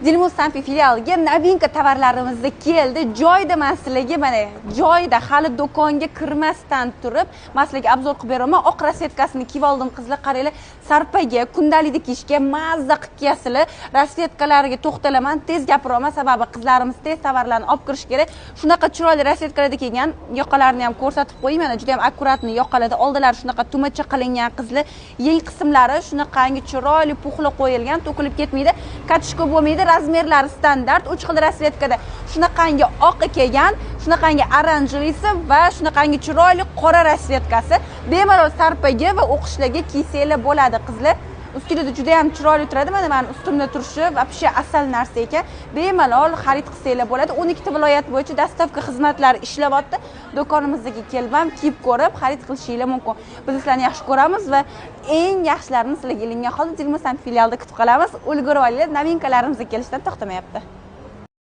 Dilmuz Sampi filialiga новинка tovarlarimiz keldi. Joyida man sizlarga mana joyida hali do'konga kirmasdan turib, man sizlarga обзор qilib beraman. Oq расцветка sini kiyib oldim qizlar, qaranglar, sarpaga, kundalikda kiyishga mazza qilib kiyasizlar. Расцветка lariga to'xtalaman, tez gapiraman, sababi qizlarimiz tez tovarlarni olib kirish kerak. Shunaqa chiroyli расцветка larda kelgan, yoqalarini ham ko'rsatib qo'ying. Mana juda ham аккуратный yoqalada, oldilari shunaqa tumacha qilingan qizlar, yeng qismlari shunaqangi chiroyli пух li qo'yilgan, to'kilib ketmaydi, катышка bo'lmaydi. Размер lari standart, 3 xil расцветка da shunaqangi oqi kelgan, shunaqangi оранжевый si va shunaqangi chiroyli qora расцветка si. Bemalol sarpaga va o'qishlarga kiysanglar bo'ladi qizlar. Ustingizda juda ham chiroyli turadi. Mana meni ustimda turishi вообще asal narsa ekan. Bemalol xarid qilsanglar bo'ladi. 12 ta viloyat bo'yicha доставка xizmatlari ishlayapti. Do'konimizga kelib ham kiyib ko'rib xarid qilishinglar mumkin. Biz sizlarni yaxshi ko'ramiz va eng yaxshilarini sizlarga ilingan holda Dilmuz Sampi filialida kutib qolamiz. Ulgurib olinglar, новинка larimizga kelishdan to'xtamayapti.